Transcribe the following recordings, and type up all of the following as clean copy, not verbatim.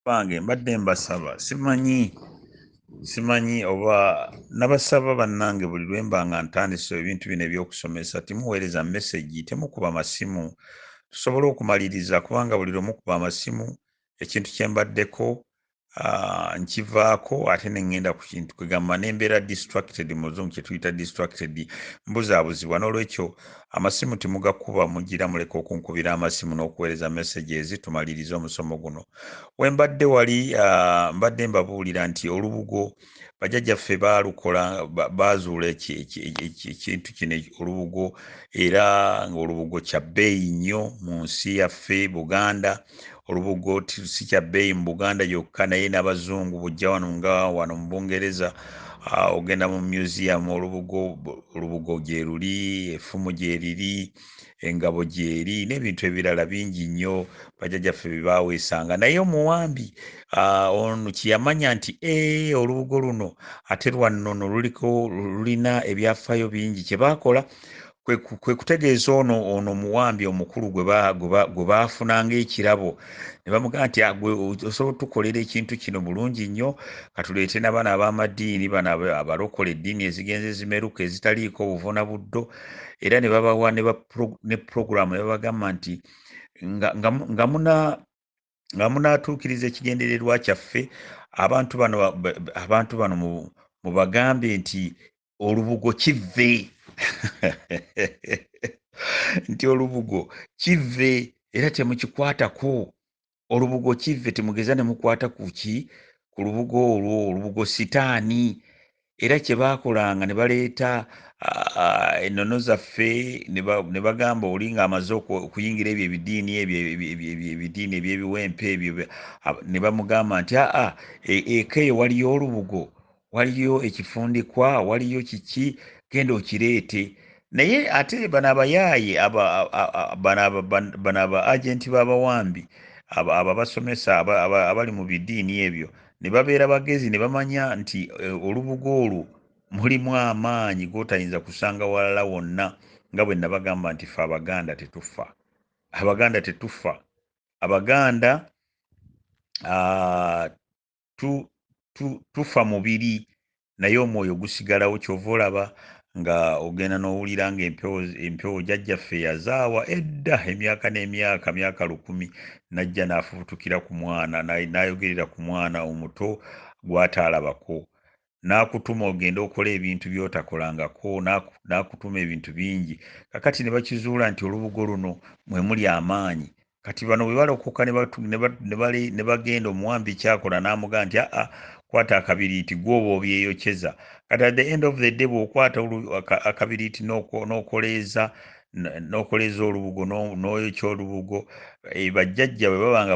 Bange mbadde mbasaba, simanyi simanyi oba nabasaba bannange, buli lwe mba nga ntandise ebintu bino ebyokusomesa, temuweereza message, temukuba masimu, tusobole okumaliriza, kubanga buli lwe mukuba amasimu ekintu kye mbaddeko nkivaako ate ne ŋŋenda ku kintu kwegamba ne mbeera distracted, mu Luzungu kye tuyita distracted, mbuzaabuzibwa. N'olwekyo amasimu temugakuba, mugira muleka okunkubira amasimu n'okuweereza messages, tumalirize omusomo guno. We mbadde wali mbadde mbabuulira nti olubugo bajjajjaffe baalukola, baazuula ekintu kino olubugo, era ng'olubugo kya bbeeyi nnyo mu nsi yaffe Buganda. Olubugo si kya bbeeyi mu Buganda yokka, naye n'Abazungu bw'ojja wano nga wano mu Bungereza, ogenda mu museum, olubugo olubugo gyeruli, effumu gyeriri, engabo gyeri, n'ebintu ebirala bingi nnyo bajjajjaffe bye baaweesanga. Naye omuwambi ono kye yamanya nti ee olubugo luno ate lwa nnono, luliko lulina ebyafaayo bingi, kye baakola kwe kutegeeza ono omuwambi omukulu gwe baafunanga ekirabo, ne bamugamba nti, "Gwe osobola otukolera ekintu kino bulungi nnyo, katuleete na bano ab'amadiini bano abalokole, eddiini ezigenze zimeruka ezitaliiko buvuna buddo." Era ne babawa ne puroguramu, ne babagamba nti nga munaatuukiriza ekigendererwa kyaffe, abantu bano mubagambe nti olubugo kivve, nti olubugo kivve, era temukikwatako. Olubugo kivve, temugeza ne mukwata ku ki, ku lubugo olwo, olubugo sitaani. Era kye baakolanga ne baleeta ennono zaffe, ne bagamba oli ng'amaze okuyingira ebyo ebidiini, ebyo ebidiini eby'ebiwempe ebyo, ne bamugamba nti, "Aa, eka eyo waliyo olubugo, waliyo ekifundikwa, waliyo kiki, genda okireete." Naye ate bano abayaaye, bano aba agenti b'abawambi, abo abasomesa abali mu bidiini ebyo, ne babeera bagezi ne bamanya nti olubugo olwo mulimu amaanyi g'otayinza kusanga walala wonna. Nga bwe nabagamba nti ffe Abaganda tetufa, Abaganda tetufa, Abaganda tufa mubiri naye omwoyo gusigalawo. Kyova olaba nga ogenda n'owulira nga empewo jjajjaffe yazaawa edda emyaka n'emyaka, myaka 1000, n'ajja n'afubutukira ku mwana, n'ayogerera ku mwana omuto gw'ataalabako, n'akutuma ogende okole ebintu by'otakolangako, n'akutuma ebintu bingi. Kakati ne bakizuula nti olubugo luno mwe muli amaanyi. Kati bano bwe balokoka ne bagenda, omuwambi kyakola n'amugamba nti, "Aa, kwata akabiriiti gw'oba obyeyokyeza." Kati at the end of the day, bw'okwata akabiriiti n'okoleeza olubugo, n'oyokya olubugo, bajjajja bwe baba nga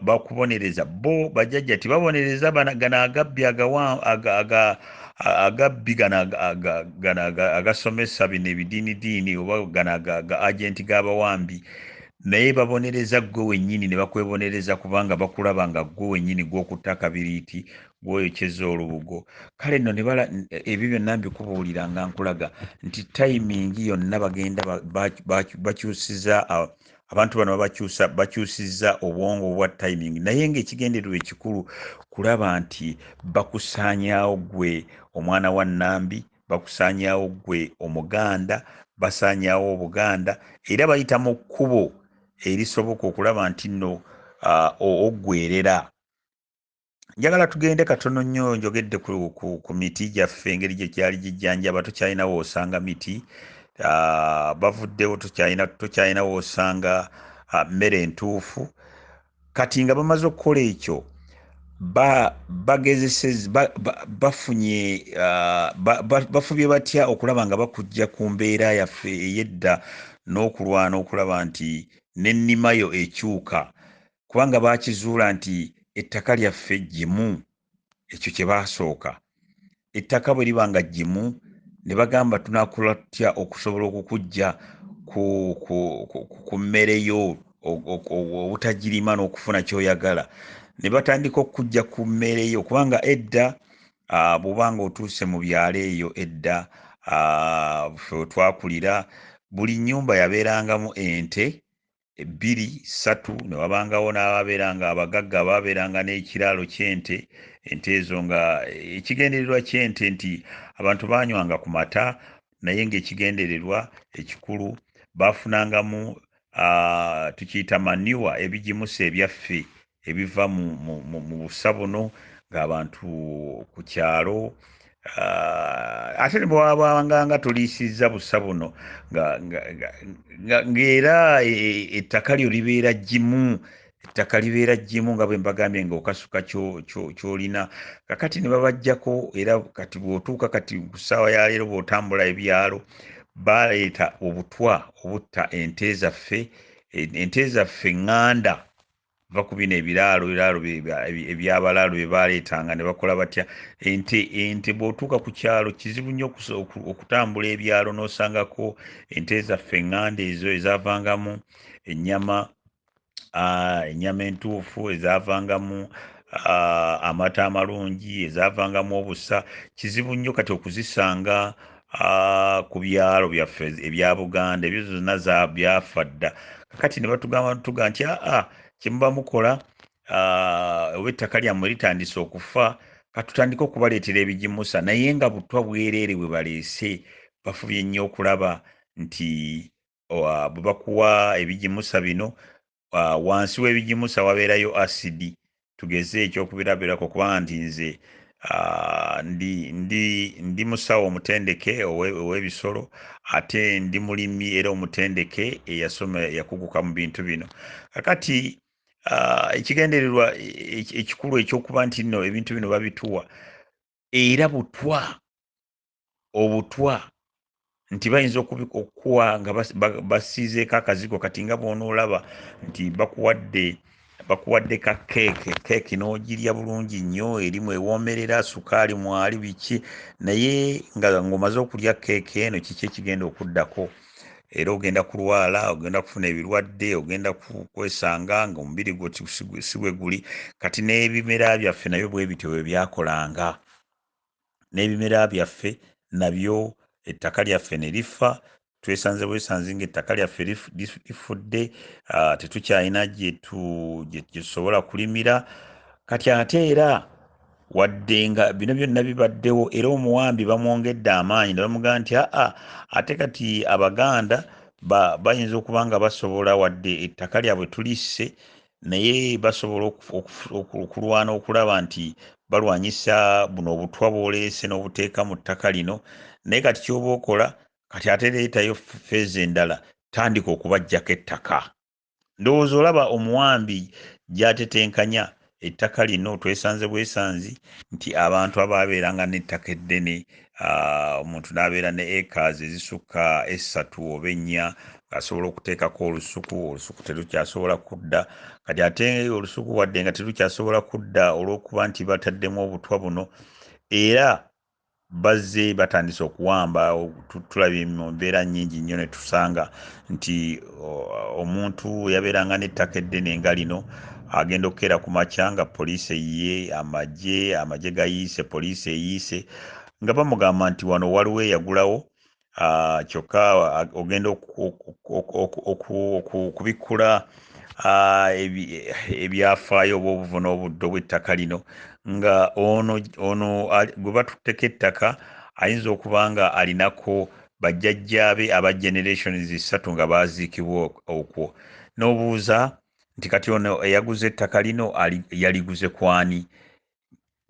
bakubonereza, bo bajjajja tebabonereza gano agabbi agabbi gano agasomesa bino ebidiinidiini oba gano aga agenti g'abawambi, naye babonereza ggwe wennyini, ne bakwebonereza kubanga bakulaba nga ggwe wennyini gw'okutta akabiriiti, gw'oyokyeza olubugo. Kale nno ebyo byonna mbikubuulira nga nkulaga nti timing yonna bagenda bakyusiza abantu bano, babakyusa, bakyusizza obwongo bwa timing, naye ng'ekigendererwa ekikulu kulaba nti bakusaanyaawo ggwe omwana wa Nnambi, bakusaanyaawo ggwe Omuganda, basaanyaawo Obuganda, era bayita mu kkubo erisoboka okulaba nti nno oggwerera. Njagala tugende katono nnyo. Njogedde ku miti gyaffe, engeri gye gyali gijjanjaba. Tokyalina woosanga miti, bavuddewo, tokyalina woosanga mmere entuufu. Kati nga bamaze okukola ekyo, bagezesez bafunye bafubye batya okulaba nga bakujja ku mbeera yaffe ey'edda n'okulwana okulaba nti n'ennima yo ekyuka, kubanga bakizuula nti ettaka lyaffe ggimu. Ekyo kye baasooka. Ettaka bwe liba nga ggimu, ne bagamba, "Tunaakola tutya okusobola okukuggya ku mmere yo obutagirima n'okufuna ky'oyagala?" Ne batandika okukuggya ku mmere yo, kubanga edda bw'oba nga otuuse mu byalo eyo edda ffe we twakulira, buli nnyumba yabeerangamu ente. 2, 3, ne wabangawo n'ababeeranga abagagga abaabeeranga n'ekiraalo ky'ente. Ente ezo nga ekigendererwa ky'ente nti abantu baanywanga ku mata, naye ng'ekigendererwa ekikulu baafunangamu tukiyita manure, ebigimusa ebyaffe ebiva mu busa buno ng'abantu ku kyalo. Ate ne bw'wabanga nga toliisizza busa buno ng'era ettaka lyo libeera ggimu, ettaka libeera ggimu nga bwe mbagambye ng'okasuka ky'olina. Kakati ne babaggyako, era kati bw'otuuka kati ku ssaawa ya leero bw'otambula ebyalo, baleeta obutwa obutta ente zaffe, ente zaffe eŋŋanda. Va ku bino ebiraalo biraalo eby'abalaalo bye baaleetanga ne bakola batya ente. Bw'otuuka ku kyalo kizibu nnyo okutambula ebyalo n'osangako ente zaffe eŋŋanda ezo ezaavangamu ennyama, ennyama entuufu, ezaavangamu amata amalungi, ezaavangamu obusa. Kizibu nnyo kati okuzisanga ku byalo byaffe ebya Buganda. Ebyo zonna byafa dda. Kakati ne batugamba tuga nti aa kye muba mukola, oba ettaka lyammwe litandise okufa, katutandike okubaleetera ebigimusa, naye nga butwa bwereere bwe baleese. Bafubye nnyo okulaba nti bwe bakuwa ebigimusa bino, wansi w'ebigimusa wabeerayo asidi. Tugeze ekyokubirabirako, kubanga nti nze ndi musawo omutendeke ow'ebisolo, ate ndi mulimi era omutendeke eyasoma eyakuguka mu bintu bino. Kakati ekigendererwa ekikulu ekyokuba nti nno ebintu bino babituwa era butwa, obutwa nti bayinza okukuwa nga basiizeeko akazigo. Kati nga bw'onoolaba nti bakuwadde ka keeke, keeki n'ogirya bulungi nnyo, erimu ewoomerera, sukaali mwali biki, naye nga ng'omaze okulya keeke eno, kiki ekigenda okuddako? Era ogenda kulwala, ogenda kufuna ebirwadde, ogenda kwesanga ng'omubiri gwo si bwe guli. Kati n'ebimera byaffe nabyo bwe bityo bwe byakolanga, n'ebimera byaffe nabyo ettaka lyaffe ne lifa. Twesanze bwesanzi ng'ettaka lyaffe lifudde, tetukyalina gye tusobola kulimira. Kati ate era wadde nga bino byonna bibaddewo, era omuwambi bamwongedde amaanyi ne bamugamba nti aa ate kati Abaganda bayinza okuba nga basobola, wadde ettaka lyabwe tulisse, naye basobola okulwana okulaba nti balwanyisa buno obutwa bw'oleese n'obuteeka mu ttaka lino. Naye kati ky'oba okola kati ate leetayo feeza endala, tandika okubaggyako ettaka. Ndowooza olaba omuwambi gy'atetenkanya ettaka lino. Twesanze bwesanzi nti abantu abaabeeranga n'ettaka eddene, omuntu n'abeera ne acres ezisukka 3 oba 4, ng'asobola okuteekako olusuku, olusuku terukyasobola kudda. Kati ate olusuku wadde nga terukyasobola kudda olw'okuba nti bataddemu obutwa buno, era bazze batandise okuwamba. Tulabye mu mbeera nnyingi nnyo ne tusanga nti omuntu yabeeranga n'ettaka eddene nga lino, agenda okukeera ku makya nga poliisi eyiye amagye, amagye gayiise, poliisi eyiise, nga bamugamba nti wano waliwo eyagulawo. Kyokka ogenda okubikkula ebyafaayo oba obuvo n'obuddo bw'ettaka lino, nga ono gwe batutteko ettaka ayinza okuba nga alinako bajjajjaabe aba generations 3 nga baaziikibwa okwo. N'obuuza nti kati ono eyaguze ettaka lino yaliguze kwani?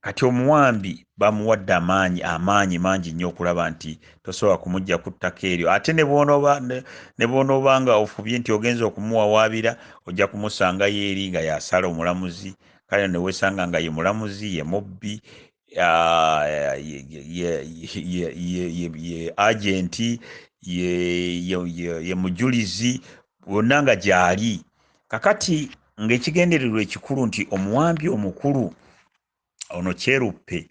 Kati omuwambi bamuwadde amaanyi mangi nnyo okulaba nti tosobola kumuggya ku ttaka eryo. Ate ne bw'onooba nga ofubye nti ogenza okumuwawaabira, ojja kumusangayo eri nga y'asala omulamuzi. Kale ne weesanga nga ye mulamuzi, ye mubbi, ye agenti, ye mujulizi, bonna nga gy'ali. Kakati ng'ekigendererwa ekikulu nti omuwambi omukulu ono Kyeruppe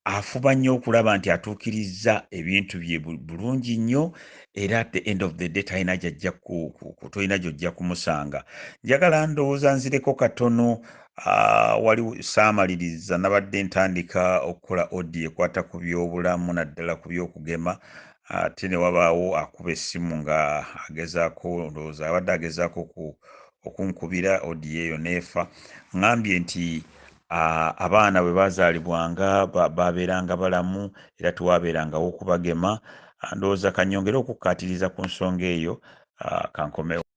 afuba nnyo okulaba nti atuukirizza ebintu bye bulungi nnyo, era at the end of the day talina gy'ajja, tolina gy'ojja kumusanga. Njagala ndowooza nzireko katono wali saamaliriza, nabadde ntandika okukola audio ekwata ku byobulamu, naddala ku byokugema, ate ne wabaawo akuba essimu nga agezaako, ndowooza abadde agezaako ku okunkubira audio eyo n'efa. Ŋŋambye nti abaana bwe baazaalibwanga baabeeranga balamu era tewaabeerangawo kubagema. Ndowooza kannyongere okukkaatiriza ku nsonga eyo, kankomewo.